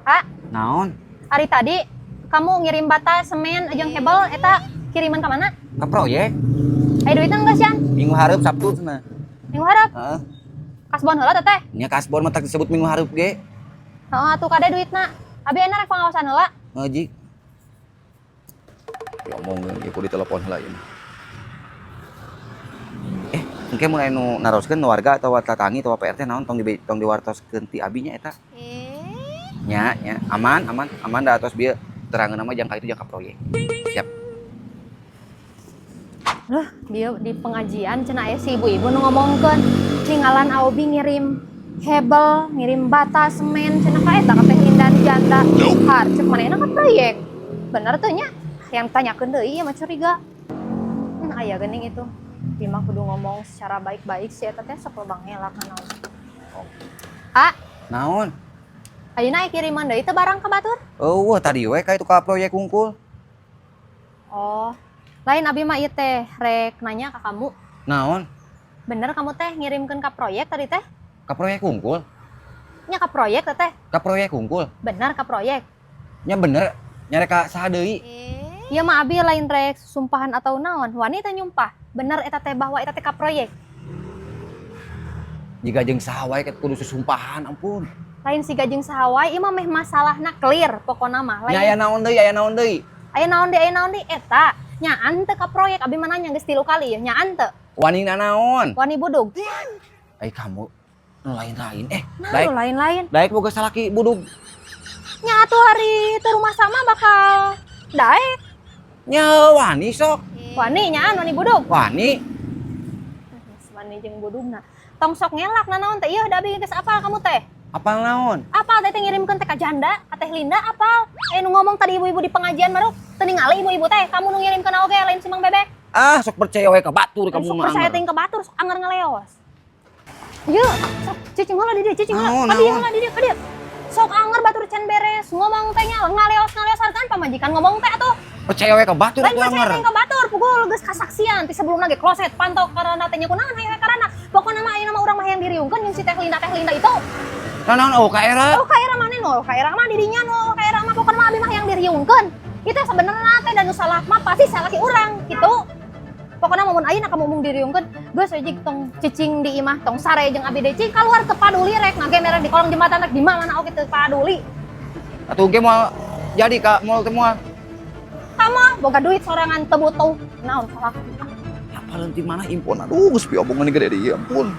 Ah, Naon? Ari tadi kamu ngirim bata, semen, jeung hebel eta kiriman ke mana? Ke proyek. Aya duitna enggak sih? Minggu hareup Sabtu cenah. Minggu hareup. Heeh. Kasbon heula teh. Nya kasbon mah tak disebut minggu hareup ge. Heeh, atuh kade duitna. Abi enak rek pengawasan heula. Ngaji. Ya omongkeun ieu kudu ditelepon heula ieu mah. Eh, engke mun aya nu naroskeun warga atau tatangi atau PRT naon, tong diwartoskeun ti abi nya eta. Nya, nya, aman, aman, aman da atos bieu terangan nama jangka itu jangka proyek. Siap. Loh, dia di pengajian cenah aya si ibu-ibu nu ngomongkeun ningalan Aobi ngirim hebel, ngirim bata, semen cenah ka eta ka Teh Linda di janda. Har cek manehna ka proyek. Bener tuh nya? Yang tanyakeun deui ya mah curiga. Aya geuning itu. Bima kudu ngomong secara baik-baik sih eta teh sok loba ngelak naon. Ah, Naon? Ayeuna aya kiriman deui teh barang ka batur? Oh, tadi we ka itu ka proyek kungkul. Oh, lain, abi mah ieu teh rek nanya ka kamu. Naon? Bener kamu teh ngirimkeun ka proyek tadi teh? Ka proyek kungkul. Nya ka proyek teh teh. Ka proyek kungkul. Bener ka proyek. Nya bener, nyare ka saha deui? Ieu mah abi lain rek sumpahan atau naon. Wani teh nyumpah. Bener eta teh bahwa eta teh ka proyek? Jiga jeung saha wae kudu susumpahan, ampun. Lain siga jeung saha wae, ieu mah meh masalahna clear pokona mah. Nya aya Lain naon deui, aya naon deui? Aya naon deui, aya naon deui eta. Nyaan teu ka proyek? Abi mah nanya geus tilu kali ya, nyaan teu? Wani naon? Wani budug. Ai kamu nu lain-lain eh. Nah, Daek nu lain-lain. Daek boga salaki budug. Nya atuh hari itu rumah sama bakal daek. Nya wani sok. Wani nyaan, wani budug. Wani. Wani jeung budugna. Tong sok ngelak nanaon teh ieu da abi geus apal kamu teh. Apal naon? Apal teh teh ngirimkeun teh ka janda, ka Teh Linda apal. Eh, nu ngomong tadi ibu-ibu di pengajian baru teu ningali ibu-ibu teh, kamu nu ngirimkeun oge lain si Mang Bebek. Ah, sok percaya we ka batur kamu Sok mah. Percaya teh ka batur, sok anger ngeleos. Ieu, sok cicing heula di dieu, cicing heula. Naon, Ka dieu naon? Heula di dieu, ka dieu. Sok anger batur can beres, ngomong teh nya ngaleos ngaleos kan pamajikan ngomong teh atuh. Percaya we ka batur Lain atuh percaya anger. Teh ka batur, pukul geus kasaksian ti sebelumna ge kloset pantau karena teh nya kunaon hayo karena. Pokona mah ayeuna mah urang mah yang diriungkeun jeung si Teh Linda, Teh Linda itu. Nah, naon oh ka era? Oh, ka era mana no? Ka era mah didinya no, ka era mah pokona mah abi mah yang diriungkeun. Itu sebenarnya teh dan nu salah mah pasti salah ki urang gitu. Pokoknya mun ayeuna kamu mung diriungkeun, geus we jig tong cicing di imah, tong sare jeung abi deui, cing keluar teu paduli rek ngagemer di kolong jembatan rek di mana oge teu paduli. Atuh ge moal jadi ka moal teh moal. Kamu boga duit sorangan teu butuh. Naon salah? Apaleun ti mana impon, aduh geus piomongan gede di ampun.